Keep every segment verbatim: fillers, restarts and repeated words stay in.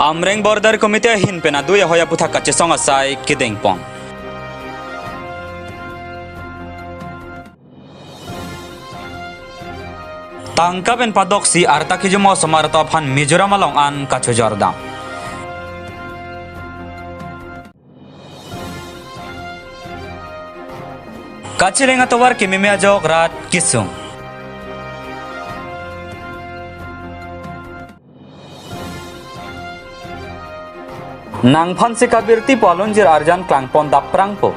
Amreng Border Committee ahin pen adui ahoi aputhak kachesong asai kedengpon. Tangka pen padoksi arta kijumo osomar atum aphan Mizoram along an kachojordam. Kachileng atovar kememe ajok rat kesung. Nangphansi kabirti pu alunjir arjan klangpon dapprangpo.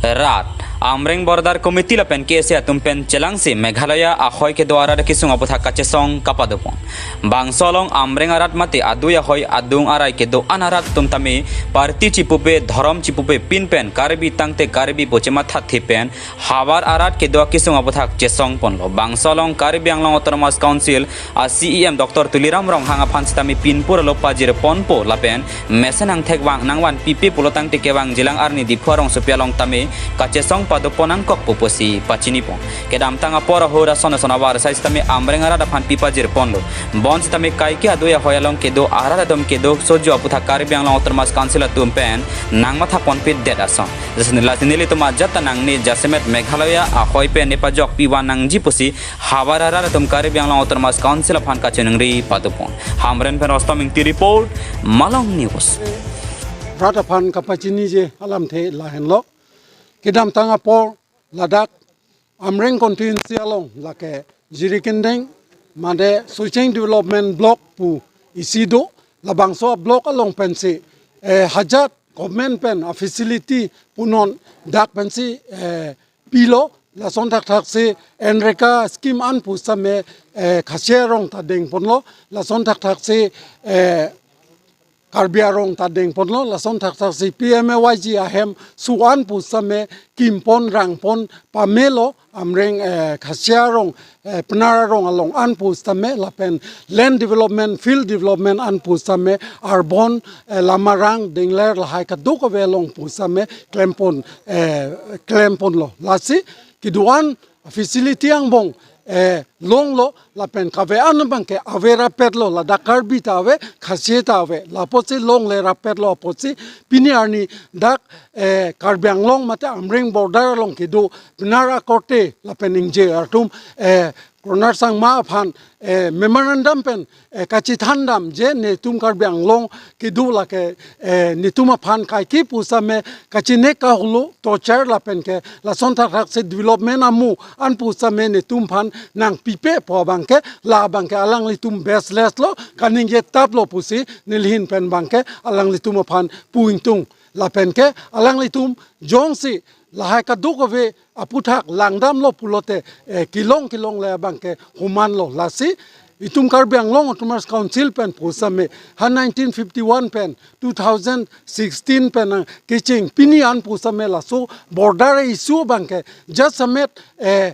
Rat, Amreng Border Committee lapen K S A atum pen chelangsi Meghalaya ahoi kedo arat kesung aputhak kachesong kapadopon. Bangso along Amreng arat mate adui ahoi adung arai kedo-an arat atum tame party chipupe, dhorom chipupe pin pen Karbi tangte Karbi pu chemathathe pen havar arat kedo akesung aputhak chesongponlo. Bangso along Karbi Anglong Autonomous Council a C E M Doctor Tuliram Ronghang aphan sitame pinpur alo pajirponpo lapen mesen angthek vang nangvanpipe pulo tangte kevangjilang arni Diphu arongsopi along tame kachesong padopon nangkokpo pusi pachinipon. Kedamtang apor ahut ason ason avarsai sitame Amreng arat aphan pi pajirponlo. Bonsitame kaike adui ahoi along kedo arat atum kedo sojo aputhak Karbi Anglong Autonomous Council atum pen nangmathaponpedet ason. Jasemet lasi nelitum ajat ta nangne jasemet Meghalaya ahoi pen nepajokpi van nangji pusi havar arat atum Karbi Anglong Autonomous Council aphan kachiningri padopon. Hamren pen Rostom Ingti report, Malong News. Rat aphan kapachiniji alamthe lahenlo. Kedamtang apor ladak Amreng constituency along lake Jirikindeng mate Socheng Development Block pu isi do, labangso block along pensi, eh, hajat government pen a facility punon dak pensi, eh, pilo, lason thakthaksi NREGA scheme an pu sitame, eh, Khasi arong ta dengponlo, lason thakthaksi, eh, Karbi arong ta dengponlo, lason thakthaksi P M A Y G ahem su an pu sitame kimpon rangpon pamelo, Amreng, eh, Khasi arong, eh, Pnar arong along an pu sitame lapen land development, field development an pu sitame arbon, eh, lamarang dengler lahai kadokave along pu sitame klempon, eh, klemponlo. Lasi kedo-an facility angbong, eh, longlo lapen kave-an abangke ave rapetlo, ladak Karbi ta ave, Khasi ta ave, la apotsi longle rapetlo apotsi pini arni dak, eh, Karbi Anglong mate Amreng border along kedo Pnar akorte lapen ingje atum, eh, Conrad Sangma aphan, eh, memorandum pen, eh, kachethandam je netum Karbi Anglong kedo lake, eh, netum aphan kaike pu sitame kachinek kahulu tochar lapen ke lason thakthaksi development amu an pu sitame netum aphan nangpipe pu abangke, la abangke alanglitum baseless lo, kaningje taplo pusi nelihin pen abangke alanglitum aphan pu ingtung. Lapen ke alanglitum jongsi lahai kadokave aputhak langdamlo pulote, eh, kelong kelongle abangke humanlo. Lasi itum Karbi Anglong Autonomous Council pen pu sitame ha nineteen fifty-one pen two thousand sixteen pen, ah, kecheng pini an pu sitame laso border issue abangke jasemet, eh,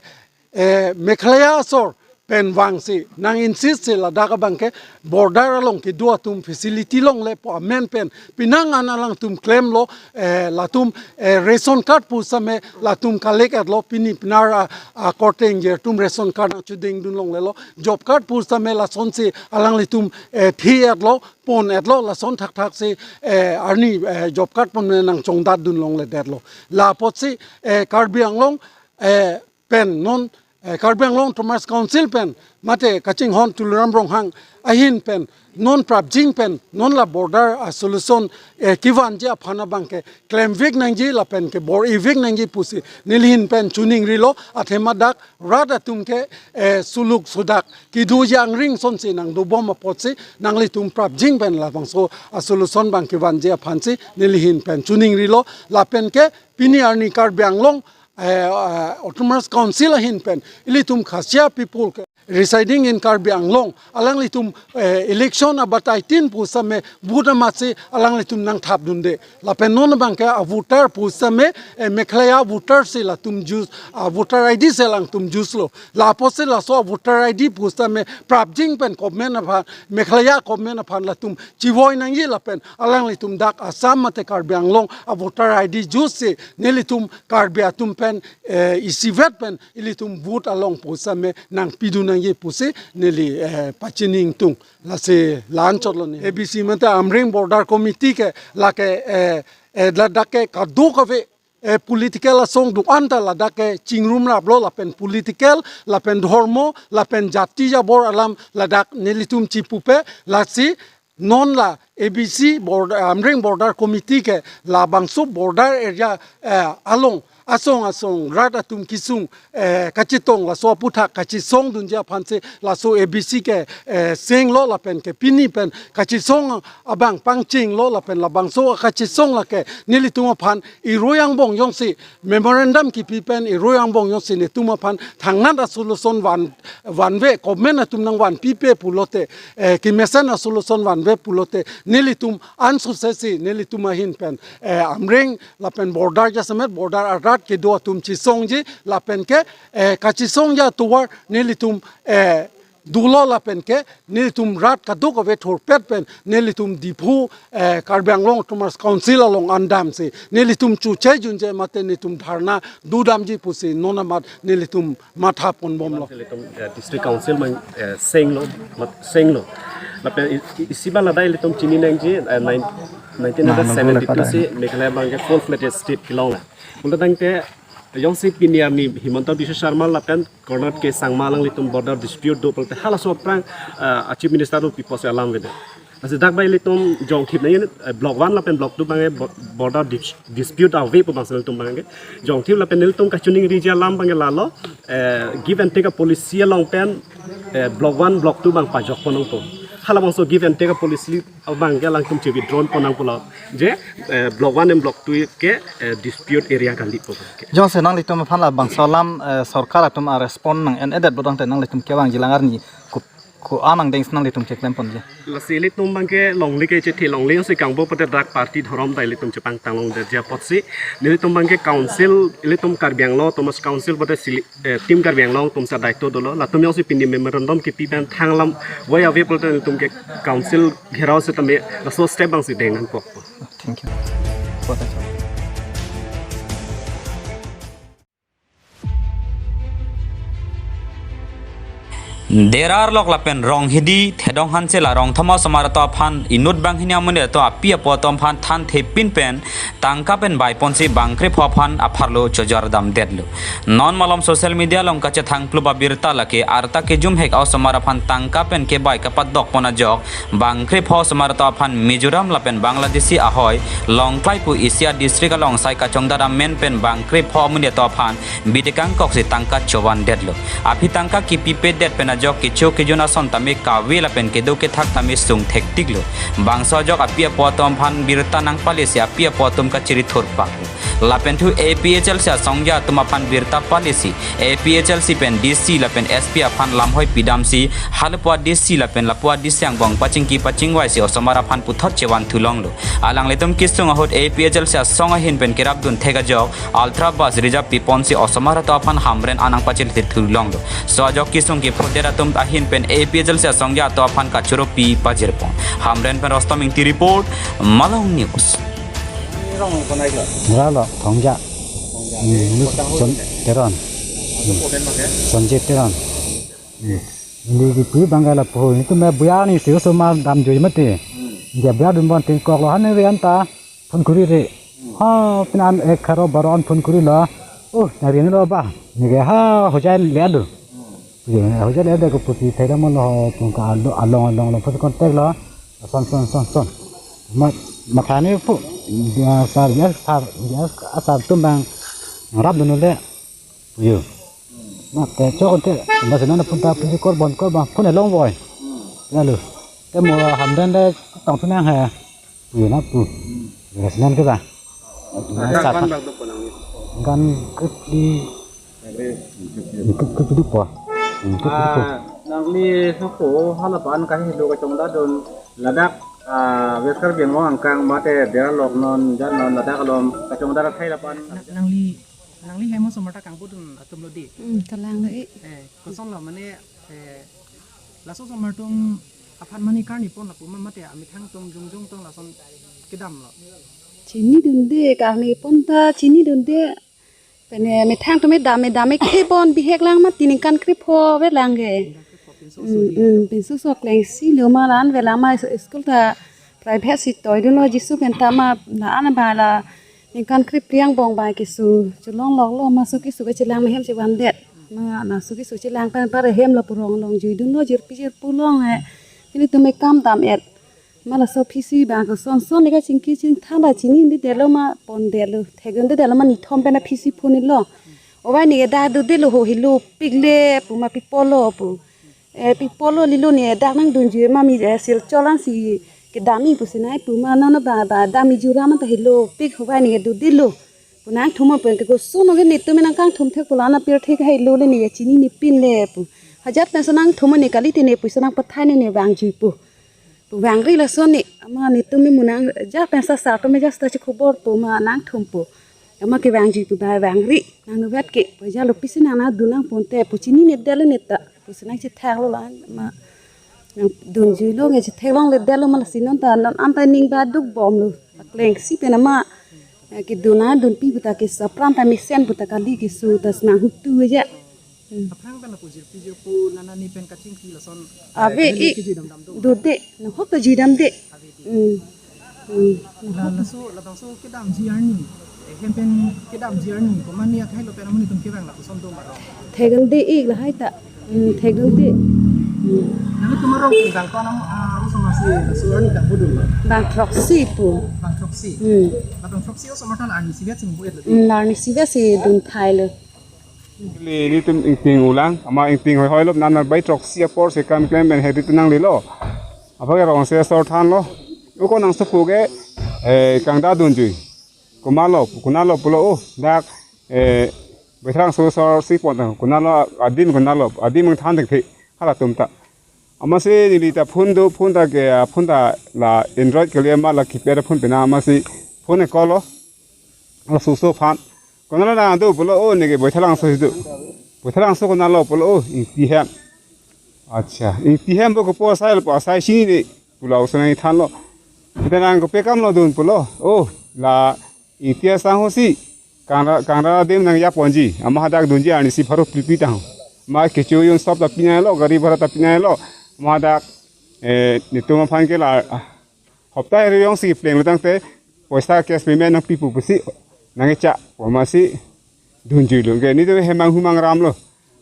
eh, Meghalaya asor pen vangsi nang insist si ladak abangke border along kedo atum facility longle pu amen pen penang an alangtum klemlo, eh, latum, eh, ration card pu sitame latum collect etlo, pini Pnar a, akorte ingje atum ration card nangchudingdun longlelo, job card pu sitame lasonsi alanglitum, eh, thi etlo, pon etlo, lason thakthaksi, eh, arni, eh, job card pon nangchongdatdun longledetlo. La apotsi, eh, Karbi Anglong, eh, pen non, eh, Karbi Anglong Autonomous Council pen mate kachinghon Tuliram Ronghang ahin pen non prapjin pen non la border a solution, eh, kevanji aphan abangke klemvek nangji lapen ke bor-ivek nangji pusi nelihin pen choningrilo, athema dak rat atum ke, eh, suluk sudak kedo jangring sonsi nangdobom apotsi nanglitum prapjin pen labangso a solution abang kevanji aphansi nelihin pen choningrilo. Lapen ke pini arni Karbi Anglong, eh, eh, Autonomous Council ahin pen ilitum Khasi a-people ke residing in Karbi Anglong alanglitum, eh, election abatai tin pu sitame vote amatsi alanglitum nangthapdunde. Lapen non abangke a voter pu sitame, eh, Meghalaya voter si latum use, a voter I D si alangtum use lo. La apotsi laso a voter I D pu sitame prapjin pen government aphan, Meghalaya government aphan latum chevoi nangji lapen alanglitum dak Assam mate Karbi Anglong a voter I D use si nelitum Karbi atum pen, eh, isivet pen ilitum vote along pu sitame nangpidun nangji pusi neli, eh, pachini ingtung. Lasi la-anchot lo ne. A B C mate Amreng Border Committee ke lake, eh, eh, ladak ke kadokave, eh, political asong do-an ta ladak ke chingrum raplo, lapen political, lapen dhormo, lapen jati jabor alam ladak nelitum chipupe. Lasi non la A B C border, Amreng Border Committee ke labangso border area, eh, along asong asong rat atum kesung, eh, kachetong laso aputhak kachesongdunji aphansi laso A B C ke, eh, senglo lapen ke pini pen kachesong abang pangchenglo lapen labangso kachesong lake nelitum aphan irui angbong jongsi memorandum kipi pen irui angbong jongsi netum aphan thangnat a-solution van, vanve, government atum nangvanpipe pulote, eh, kemesen a-solution vanve pulote nelitum ansose si nelitum ahin pen, eh, Amreng lapen border jasemet border arat kedo atum chesongji lapen ke, eh, kachesongji atovar nelitum, eh, dolo lapen ke nelitum rat kadokave thurpet pen nelitum Diphu, eh, Karbi Anglong Autonomous Council along an damsi nelitum chuche junje mate nelitum dharna dodamji pusi non amat nelitum matha ponbomlo. Ilitum, eh, District Council mang, eh, senglo, mat senglo. Lapen i-, i-, isi ba ladak ilitum chini nangji, eh, nine-, nineteen seventy-two si Meghalaya abangke full-fledged state kelong la. Pulo tangte jongsi pini arni Himanta Biswa Sarma lapen Conrad K Sangma alanglitum border dispute do pulote halaso aphrang, eh, a-Chief Minister do pipo si alam avedet. Lasi dak ba ilitum jongthip nangji, eh, Block one lapen Block two abangke bo-, border dis-, dispute ave pu abangsi ilitum abangke jongthip lapen ilitum kachiningriji alam abangke lalo, eh, give and take a-policy along pen, eh, Block one, Block two abang pajokpon nangpo. Halabangso give and take a-policy abangke alangtum che-withdraw pon nangpo lo. Je, eh, Block one and Block two ke, eh, dispute area kali pu abangke. Jongsi nanglitum aphan labangso alam, eh, sorkar atum a-respond nang-en-edet pu tangte nanglitum kevangji alang arni ko, ko-an angdeng si nanglitum keklem ponji? Lasi ilitum abangke longle ke chethe longle si kangbo pute dak party dhorom ta ilitum chepangtang longdetji apotsi nelitum abangke council, ilitum Karbi Anglong Autonomous Council pute sili-, eh, Team Karbi Anglong atum si daito dolo. Latum jongsi pini memorandum kipi pen thang alam vai ave pulote nelitum ke council gherao setame laso step abangsi deng nangkok. Thank you. Derar lok lapen Ronghidi, Thedong Hanse la Rongthama osomar atum aphan inut banghini amonit atum api apo atum aphan thanthepin pen tangka pen baiponsi bangkrepho aphan apharlo chojor damdetlo. Non malom social media along kachethang plup abirta lake arta kejumhek a-osomar aphan tangka pen kebai kapadokpon ajok bangkrepho osomar atum aphan Mizoram lapen Bangladeshi ahoi Lawngtlai pu isi a-district along sai kachongdat amen pen bangkrepho amonit atum aphan bidi kangkoksi tangka chovandetlo. Aphi tangka kipipedet pen ajok kecho kejun ason tame kave lapen kedo kethak tame sung thektiklo. Bangso ajok api apo atum aphan birta nangpalesi api apo atum kachiri thurpaklo. Lapen thu A P H L C asongja atum aphan birta palesi A P H L C pen D C lapen S P aphan lamhoi pidamsi halapu a-D C lapen lapu a-D C angbong pachingki pachingvaisi osomar aphan puthot chevan thulonglo. Alanglitum kesung ahut A P H L C asong ahin pen kerapdun thek ajok Ultra bus reserve piponsi osomar atum aphan Hamren an nangpachele thulonglo. So ajok kesung kephodet atum ahin pen A P H L C asongja atum aphan kachoro pi pajirpon. Hamren pen Rostom Ingti report, Malong News. Ralo, Thongja. Hmm, Son Teron. Hmm. Sonjit Teron. Hmm. Neli kipi abangke lapu, nelitum me buya ni si osomar damjoi mati. Dia buya dunbom tingkoklo, ha nangri anta phone kuriri. Ha, pini an egharo baro an phone kurilo. Oh, nangrinelo ba. Neke ha hojai le-etlo. Hojai le-et ke pusi thekdamlo, pungka alo along along along pusi contact lo. Son son son son. Ma, mathani pu. Dia sar, dia sar, dia asar atum abang rapdunlo. Yo. Mate chok ante, masi nana phone ta pusi korbon korbon, phone along voi. Lalu, te mo Hamren le tong sunang he. Yo na pu. Res nan ke ba. Gan bang dok ponang ni. Gan kri, kri, kri duk po. Hmm, kri, kri duk po. Ah, nangli suku halapan kahelo kachongdatdun ladak, ah, West Karbi Anglong angkang mate Derar lok non jan non ladak along kachongdat athai lapan. Nangli Nangli hem osomar ta kangpudun atumlo di. Hmm, kalang lo-i. Eh, kosonlo mane, eh, laso osomar atum aphan mane karni pon lapu ma mate amethang atum jongjong atum lason kedamlo. Chinidunde, karni pon ta chinidunde. Pene methang tumi dam me dam me khebon bihek lang ma tiningkan krepho ve lang ke. Hmm, hmm, pinso sok leng si lo ma lan ve lang ma school ta private si toidunlo jisu pen ta ma la an ba la ningkan krephli angbong ba keso cholong loklo ma so keso ke chelang me hem chevandet. Ma la so keso chelang pen pare hem lo purong longjuidunlo jirpi jirpo long he. Pini tumi kam dam et. Ma laso phisi bang koson son ni kachingki chingthan ta chinidetlo ma pondetlo. Thekdundetlo ma nithom pen phisi phunilo. Ovai ni ke dak dodetlo ho hilopik le pu ma pi apotlo pu. Eh, pi apotlo lilo ni dak nangdunjui ma mi, eh, Silchar an si kedam-i pusi nai pu ma nono ba ba dam-i jura ma ta hilopik ovai ni ke dodetlo. Pu nangthum pen ke koson ke netum nangkangthum thek pu la na pirthe ke helo le ni ke chinine pinle pu. Hajat pen so nangthum ne kali te ne pu so nangpathai ne ne vangjui pu. Pu vangri lason ni, ama netum me munang ja pen sa sa to me ja sta chi khobor pu ma nangthum pu. Ama kevangji pu ba vangri, nangnuvet ke, pu ja lo pisi nang na dunang ponte, pu chinidetlo ne ta, pu si nang chetheklo la, ma, nangdunjuilo nge chethek longledetlo ma lasi non ta, non an ta ning ba duk bomlo, akleng si pen ama, eh, kedun na dunpi pu ta ke sapran ta mesen pu ta kali keso ta si nang hutu ja. Hmm. Aphrang pen lapu jirpi jirpo nana ni pen kachingki lason, eh, ave, eh, i, kejui damdam do. Dode, nahok ta jui damde. Ave de. Hmm. Hmm. La, laso, labangso kedamji arni. Eh, hem pen kedamji arni. Komat ni akhai lo pen amonit atum kevang lapuson do ma rong. Thekdunde ik lahai ta. Hmm, thekdunde. Hmm. Nanglitum arong pen bang ko-an, ah, osomar si laso arni dam budun lo? Bang throksi pu. Bang throksi. Hmm. Labang throksi osomar ta la arnisi vet si ningbu-et lo. Hmm, la arnisi vet si dun thailo. Ili netum ingting ulang, ama ingting hoihoi lop nana bai throksi apor si kam klem pen hedi tenang lilo. Apa ke rong se sor thanlo. Uko nang supu ke, eh, kangda dunjui. Komatlo, konatlo pulo, oh, dak, eh, Baithalangso sor si pon tang, konatlo, adim konatlo, adim ang than thekthe, halatum ta. Amatsi neli ta phone do, phone ta ke, ah, phone ta la Android kali ma la keypad phone pen amatsi phone call lo. La suso aphan. Konatlo nang do pulo, oh, ne ke Baithalangso si do. Baithalangso konatlo pulo, oh, Ingti hem. Acha, Ingti hem pu kopo asai lo pu asai chinine pulo, osomar nangthanlo. Ita nang kopi akam lo dun pulo, oh, la Ingti asangho si. Kangra, kangra adim nang ya ponji, ama hadak dunji arnisi pharo phli pi tang. Ma kecho-un sop ta pinai lo, gari bhara ta pinai lo. Ma hadak, eh, netum aphan ke la, ah, hopta eri yong si pleng lo tangte, poisa cash payment nangpi pu pusi, nang echa, pu amatsi dunjui lo. Ke netum hem ang humang ram lo.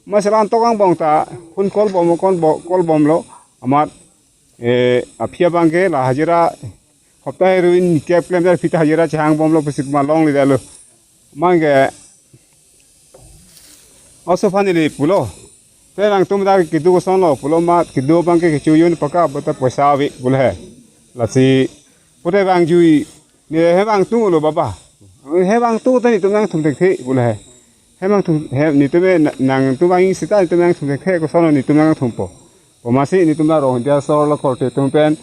Ma selan tokang bong ta, phone call bom, call bo-, call bomlo, amat, eh, aphi abang ke la hajira, hopta eri ni kep klem jar pita hajira chehang bomlo pusi ma longledetlo. Mang ke, oso aphan ili pulo. Te nangtum dak kedo kosonlo pulo ma kedo abang ke kecho-un paka bata poisa ave pulo he. Lasi pute vangjui ne hem ang tunglo baba. Hem ang tung ta netum nangthum thekthe pulo he. Hem ang tung hem netum me na-, nangtum ang sita netum nangthum thekthe kosonlo netum nangthumpo. Pu amatsi netum la rong dia sor lo korte atum pen.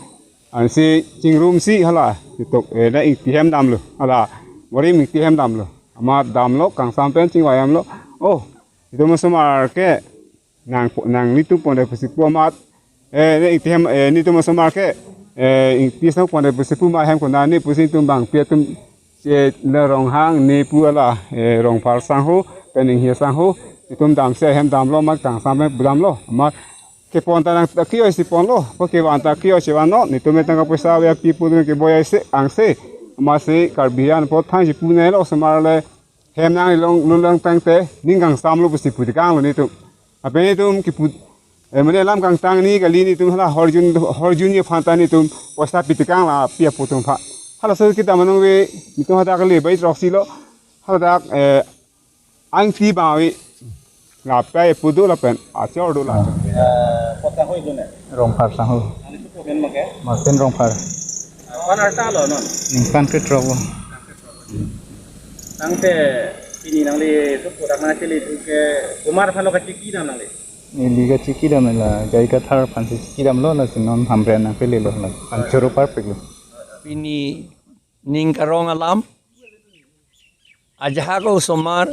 Ansi chingrum si hala, itok, eh, na Ingti hem damlo, hala, Warim Ingti hem damlo. Ama damlo, kangsam pen chingvai damlo. Oh, netum osomar ke, nang po-, nanglitum pondet pusi pu amat. Eh, na Ingti hem, eh, netum osomar ke, eh, Ingti asang pondet pusi pu ma hem konane pusi netum bangpi atum, eh, la Ronghang ne pu hala, eh, Rongphar asangho, pen Inghi asangho, netum damsi hem damlo, amat kangsam pen pu damlo, amat kepon ta nang ta kio si ponlo, po kevan ta kio si vanlo, netum me tangka poisa ave api pu netum keboi ai se, angse, amatsi Karbi an po thang si pu ne lo osomar le, hem nanglong, longlang tangte, ning kangsamlo pusi pu tekanglo netum. Ape netum kipu, eh, mane lam kangtang ni kali netum hala horjun, horjun ye aphan ta netum, poisa pi tekang la, pi apu atum aphan. Halaso kedam anong ave, netum hadak le bai throksi lo, hadak, eh, Ingti abang ave. Lapen pu do lapen achor do la. Eh, kotha hoi do ne? Rongphar asangho. Nangli supo pen ma ke? Martin Rongphar. Ko-an arta lo non? Ningkan krethrok lo. Tangte pini nangli supo dak nangchele thu ke komat aphan lo kachiki dam nangli? Neli kachiki dam la Gai Kathar aphan si chiki damlo lasi non Hamren nangpele lo la. An choro parpik lo. Pini ning karong alam. Ajahak osomar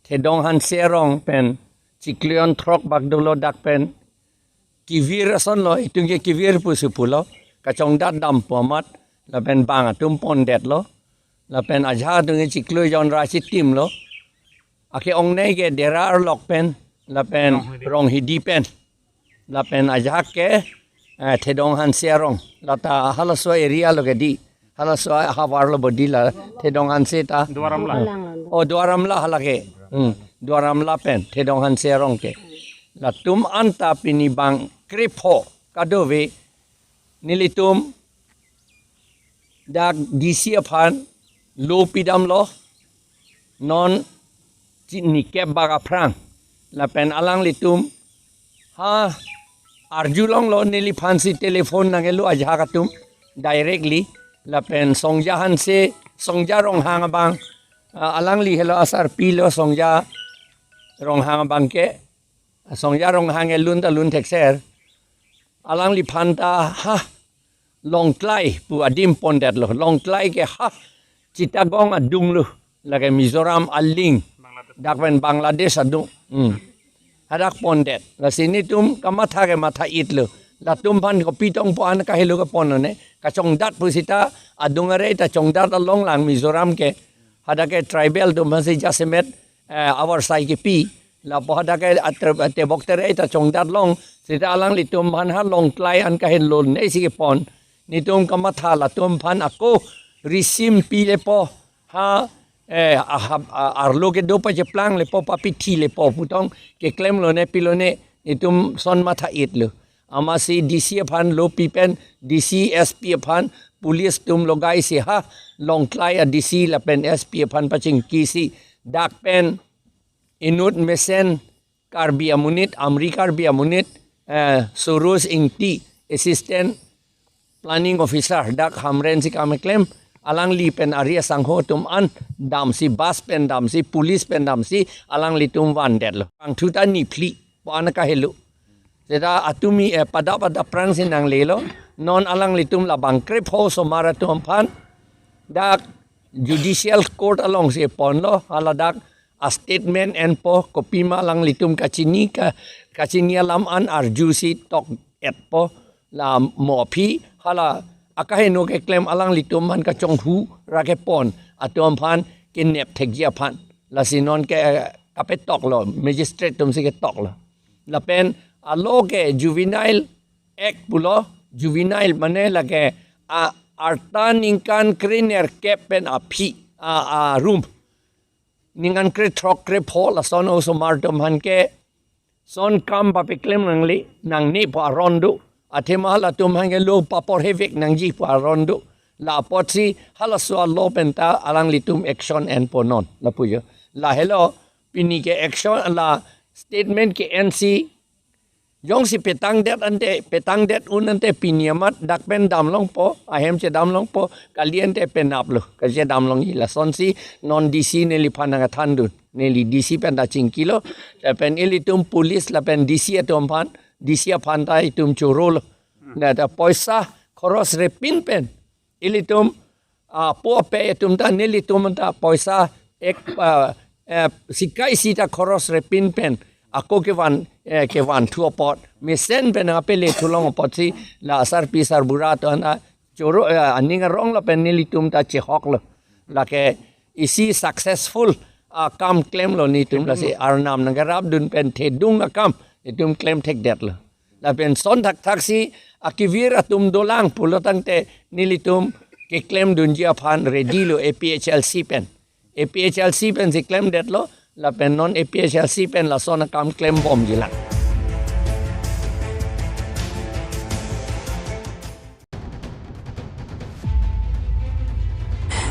Thedong Hanse arong pen chiklo jon throk bak dolo dak pen kevir ason lo, itum ke kevir pusi pulo, kachongdat dampo amat, lapen bang atum pondetlo, lapen ajahak atum ke chiklo jon ra chitimlo. Ake-ongnei ke Dera arlok pen, lapen Ronghidi. Ronghidi pen, lapen ajahak ke, eh, Thedong Hanse arong. Lata halaso area lo ke di. Halaso ahavar lo bodi la Thedong Hanse ta. Duar Amla. Oh, Duar Amla hala ke. Hmm. Duar Amla pen Thedong Hanse arong ke. Latum anta pini bang krepho kadokave nelitum dak D C aphan lo pidamlo, non chi-, nikep bak aphrang. Lapen alanglitum ha arjulonglo, neliphansi telephone nangkelo ajahak atum directly. Lapen Songja Hanse, Songja Ronghang abang, ah, alangli helo asarpi lo Songja Ronghang abang ke. Songja Ronghang ke lun ta lun thekser. Alangliphan ta ha Lawngtlai pu adim pondetlo. Lawngtlai ke ha Chittagong adunglo. Lake Mizoram aling. Dak pen Bangladesh adung. Hmm. Hadak pondet. Lasi netum kamatha ke matha-itlo. Latum aphan kopi tong pu an kahelo ke ponlo ne. Kachongdat pusita adung arei ta chongdat along lang Mizoram ke. Hadak ke tribal atum aphansi jasemet, eh, avar sai kepi. Lapu hadak ke atre-, tebok terei ta chongdat long. Sita alanglitum aphan ha Lawngtlai an kahenlo ne si kepon. Netum kamatha latum aphan ako risim pilepo. Ha, eh, aha, a-, arlo kedo pacheplanglepo, papithilepo pu tong keklemlo ne pilo ne, netum son matha-itlo. Amatsi D C aphan lo pi pen, D C, S P aphan, police atum logai si ha Lawngtlai a D C lapen S P aphan pachingki si dak pen inut mesen Karbi amonit, Amri Karbi amonit, eh, Suroj Ingti, Assistant Planning Officer, dak Hamren si kam keklem, alangli pen ari asangho atum an damsi, bus pen damsi, police pen damsi, alanglitum vandetlo. Bangthu ta niphli pu an kahelo. Seta atumi, eh, pada pada prang si nanglelo. Non alanglitum la bang krepho osomar atum aphan dak judicial court alongsi ponlo, hala dak a statement enpo, kopima alanglitum kachini ka, kachini alam an arju si tok-etpo, la mo aphi hala akaheno keklem alanglitum aphan kachonghu ra kepon atum aphan kenep thekji aphan. Lasi non ke, eh, kapetoklo, magistrate atum si ketoklo. Lapen alo ke Juvenile Act pulo, juvenile mane lake a arta ningkan krenerkep pen aphi a, arum. Ningkan krethrok krepho lason osomar atum aphan ke son kam papeklem nangle, nangne pu aron do. Athema halatum aphan ke lo paporhevek nangji pu aron do. La apotsi halaso a law pen ta alanglitum action enpo non. Lapu jo. Lahelo pini ke action la statement ke-ensi jongsi petangdet ante, petangdet un ante pini amat dak pen damlongpo, ahem chedamlongpo, kali ante penaplo, kachedamlongji. Lasonsi non D C neliphan nangkethandun, neli D C pen ta chingkilo, lapen ilitum police lapen D C atum aphan, D C aphan ta itum chorolo. Na ta poisa khoros repin pen ilitum, ah, po pe atum ta nelitum ta poisa ek, ah, eh, sikai sita khoros repin pen ako kevan, eh, kevanthu apot, mesen pen apele thulong apotsi la asarpi sarbura atum an choro, eh, aning arong lapen nelitum ta chehoklo. Lake isi successful akam klemlo netum, lasi arnam nangkerapdun pen thedung akam itum klem thekdetlo. Lapen son thakthaksi akevir atum dolang pulo tangte nelitum keklemdunji aphan ready lo A P H L C pen. A P H L C pensi klemdetlo, lapen non A P H L C pen lason akam klembomjilang.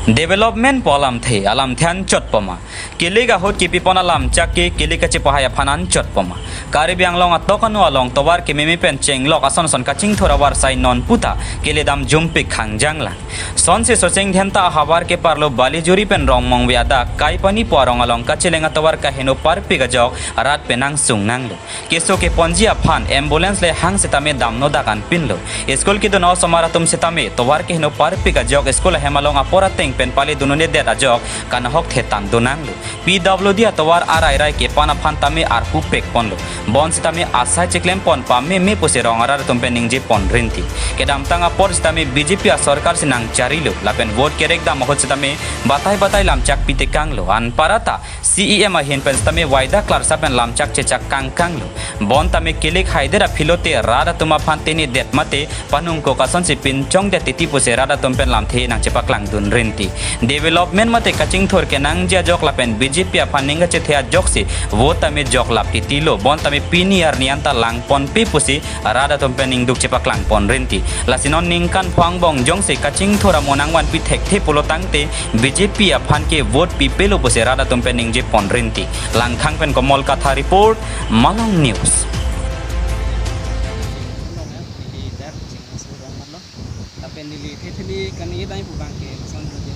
Development pu alamthe, alamthe anchot poma. Kilik ahut kipipon alam chak ke kilik kachipahai aphan anchot poma. Karbi Anglong atok anu along tovar kememe pen chenglok ason ason kachingthur avarsai non puta keledam jumpik khangjanglang. Sonsi Socheng Dhenta ahavar keparlo Balijuri pen Rongmongve adak Kaipani pu arong along kacheleng atovar kaheno parpik ajok rat penang sungnanglo. Keso keponji aphan ambulance le hang sitame damno dak anpinlo. School kedun osomar atum sitame tovar keheno parpik ajok school ahem along apor ateng pen pale dunone det ajok kanahok thetan donanglo. P W D atovar arairai kepan aphan tame arpu pek ponlo. Bonsitame asai cheklem pon pameme pusi rong arat atum pen ningje pon rinti. Kedamtang apor sitame B J P asorkar si nangcharilo. Lapen vote kerek dam ahut sitame batai batai lamchak pitekanglo. Anparta C E M ahin pen sitame waida klarsa pen lamchak chechak kangkanglo. Bon tame kilik haider aphi lote rat atum aphan tene det mate panung kok asonsi pinchong det titi pusi rat atum pen lamthe nangchepaklang-dun rinti. Development mate kachingthur kenangji ajok lapen B J P aphan ning kachethe ajoksi vote tame joklap titilo. Bon tame pini arni anta lang ponpe pusi rat atum pen ningduk chepaklang pon rinti. Lasi non ningkan pho angbong jongsi kachingthur amo nangvanpi thekthe pulo tangte B J P aphan ke vote pipelo pusi rat atum pen ningje pon rinti. Langkhang pen Komol Kathar report, Malong News. Lapen neli thetheli kani idai pu abang ke lason aja.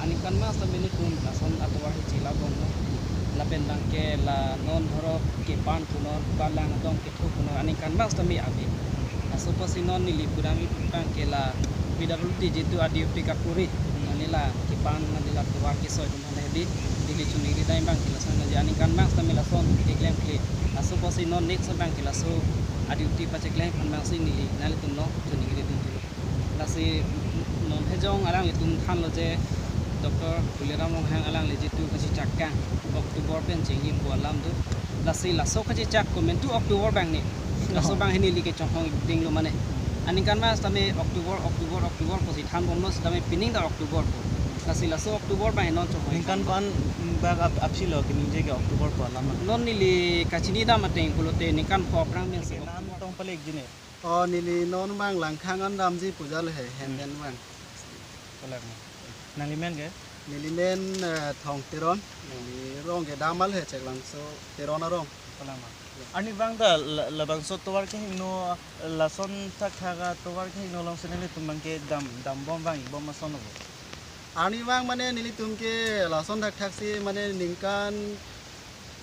Aningkan mas ta nelitum lason atovar hi chila bomlo. Lapen abang ke la non dhoro kepan pu non, balang dong kethu pu non, aningkan mas ta me ave. Laso apotsi non neli pudam ipu abang ke la P W D jitu a duty kapuri. Mane la kepan mane la tovar kesoi atum aphan hedi. Neli chuningri dai abang ke lason aja, aningkan mas ta me lason keklem kle. Laso apotsi non next abang ke laso a duty pacheklem aphan abangsi neli nanglitum along chuningri dun. Lasi non hejong alanglitum thanlo je Doctor Tuliram Ronghang alangli jitu kachechak kang October pen chengji pu alam do. Lasi laso kachechak komantu October abang ni. Laso Oh. abang hini li kechonghong dinglo mane. Aningkan mas tame October, October, October pusi than bomlo sitame pining ta October pu. Lasi laso October abang non chonghong Ningkan dinglo. Ko-an bak ap-, apsilo keningje ke October pu alam. Non neli kachini dam ateng pulote ningkan pho aphrang pen si Nan October. Tong palik jine. Oh, neli non abang Langkhang an damji pu jale he, Hmm. Henden abang. Kolak ma. Nangli men ke? Neli men, eh, Thong Teron. Hmm. Neli rong ke Damal he, Cheklangso Teron arong. Kolak ma. Ya. Arnivang ta la-, labangso tovar kehingno lason thakthak atovar kehingno alongsi nanglitum abang ke dam, dam bom vang-ik bom ason avo. Arnivang mane nelitum ke lason thakthak si mane ningkan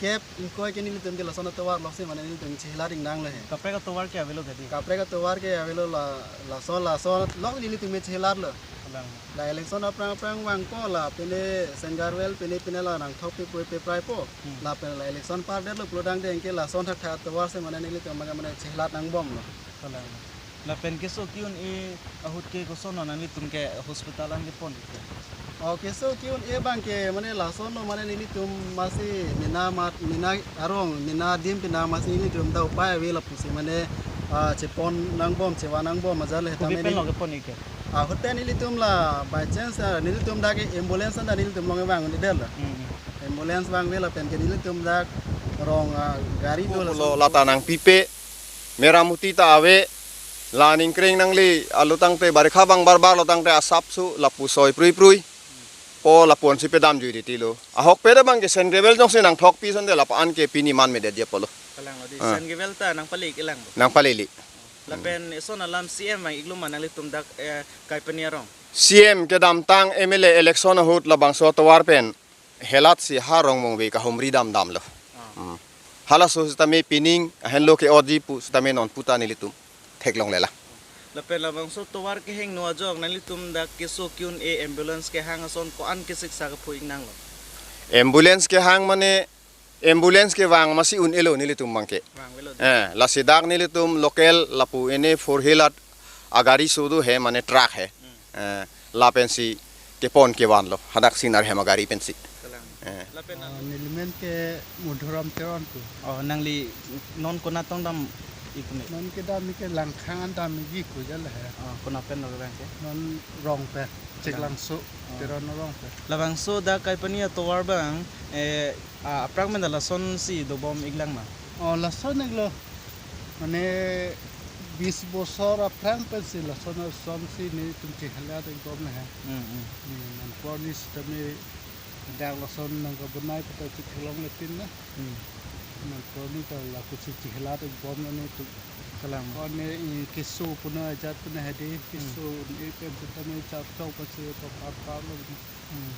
kep ingkoi ke nelitum ke lason atovar lok si mane nelitum chehilat ingnang le he. Kaprek atovar ke avelo ke di? Kaprek atovar ke avelo la, lason, lason lok nelitum ke chehilat lo. Kalang. La election aphrang aphrang vangpo la pine Sengarvel pine pine la nangthok pe pui pe prai po. Hmm. Lapen la election par det lo pulo tangte anke lason thakthak atovar si mane nelitum mane mane chehilat nang bom lo. Kalang. Lapen keso ki-un-e ahut ke koson lo nanglitum ke hospital an kepon-ik ke? Oh, keso ki-un-e abang ke mane lason lo mane nelitum masi mena mat, mena arong, mena adim pina masi nelitum ta upai ave lapusi mane, ah, chepon nang bom, chevan nang bom ajat le Kopi tame pen neli lo kepon-ik ke? Ah, ahut pen nelitum la by chance, ah, nelitum dak ke ambulance anta nelitum along vang un-e det lo. Hmm, hmm. Ambulance vangve lapen ke nelitum dak rong, ah, gari do Pulo lason. Lata nangpipe, meramuti ta ave, la ningkreng nangli, alo tangte barikha abang barbar lo tangte asap su, lapu soi prui prui. Po lapu-an si pedam jui titi lo. Ahokpet abang ke Sengarvel jongsi nangthok pi asonte lapu-an ke pini man medet je pulo. Kalang lo di. Ah. Sengarvel ta nangpale-ik-lang bo? Nangpale-ik. Lapen eson alam C M vang-iklo ma nanglitum dak, eh, Kaipani arong? C M kedamtang M L A election ahut labangso atovar pen helat si ha rong mongve kahumri dam damlo. Ah. Hmm. Halaso sitame pining ahenlo ke-otji pu sitame non puta nelitum theklongle lang. Lapen labangso tovar kehingno ajok nanglitum dak keso ki-un-e ambulance kehang ason ko-an kesiksa kepho-ik nanglo? Ambulance kehang mane ambulance kevang masi un-elo nelitum abang ke. Vangvelo di. Eh, lasi dak nelitum local lapu ene four wheeler agari su do he mane truck he. Hmm. Eh, lapen si kepon kevan lo. Hadak Sinar hem agari pen si. Kalang. Eh. Lapen Ah, neli men ke Madhuram Teron pu. Oh, nangli non konat tong dam-ik me? Non kedam-ik ke Langkhang an dam-ikji pu jale he. Oh, konat pen lo abang ke? Non rong pen, Kalang. Cheklangso, Oh. Teron arong pen. Labangso dak Kaipani atovar abang, eh, ah, aphrang pen ta lasonsi dobom-ik lang ma? Oh, lason-iklo. Mane bis bosor aphrang pensi lason asonsi nelitum chehilat-ik bom le he. Hmm, hmm. Hmm, non porni sitame dak lason nangkabonai puta chetheklongle pin na. Hmm. Non porni ta lapusi chehilat-ik bom lo nelitum. Kalang. Porni, eh, keso puna ajat puna hedi, Hmm. Keso ni pen sitame char chok pensi to par par lo. Hmm.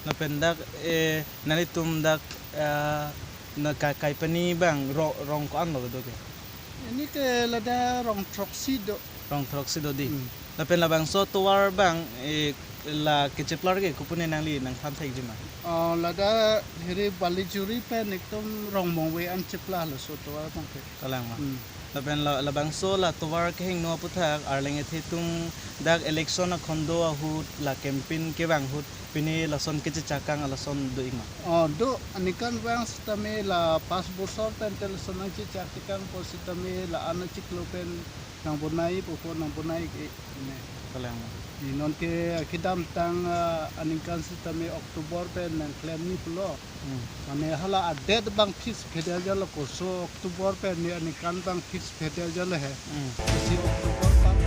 Lapen dak, eh, nanglitum dak, eh, na Kai-, Kaipani abang ro-, rong ko-an lo kedo ke? Ini ke ladak rong throksi do. Rong throksi do di. Hmm. Lapen labangso tovar abang, eh, La kecheplar ke kopune nangli nangthan thekji ma? Oh, ladak hiri Balijuri pen ekdom Rongmongve an chepla lo so tovar abang ke. Kalang ma. Hmm. Lapen la, labangso la tovar kehingno aputhak arleng ethe atum dak election akhondo ahut la campaign kevang ahut pine lason kechechakang alason do-ik ma? Oh, do aningkan vang sitame la pas bosor pen te lason nangchechak chekangpo sitame la-an achiklo pen nangbonai popo nangbonai ke ne. Kalang ma. Di non ke kedamtang, ah, aningkan sitame October pen nangklemji pulo. Hmm. Mane hala a-date abang fix phedet jalo ko, so October pen ne aningkan abang fix phedet jalo he. Hmm. Si October abang.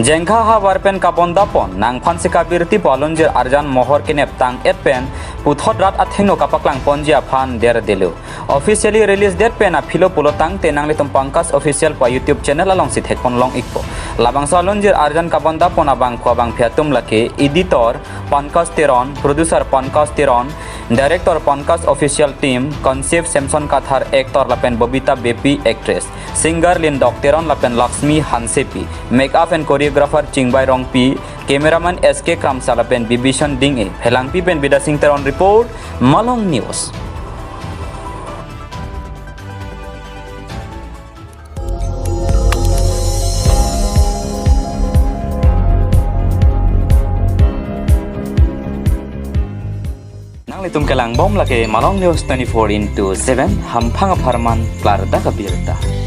Jengkha havar pen kabondapon nangphan sika birti pu alunjir arjan mohor kenep tang-et pen puthot rat athengno kapaklangponji aphan derdelo. Officially release det pen aphilo pulotangte nanglitum Pankaj Official pu YouTube channel alongsi thekpon long-ikpo. Labangso alunjir arjan kabondapon abangphu abangphi atum lake editor Pankaj Teron, producer Pankaj Teron, director Pankaj Official Team, concept Samson Kathar actor lapen Bobita Beypi actress, singer Lindok Teron lapen Laxmi Hansepi, makeup and choreographer Chingbai Rongpi, cameraman S K Kramsa lapen Bibhishan Dinghe. Phelangpi pen Bidya Singh Teron report, Malong News. Nanglitum kelangbom lake Malong News twenty-four into seven, hamphang apharman klardak abirta.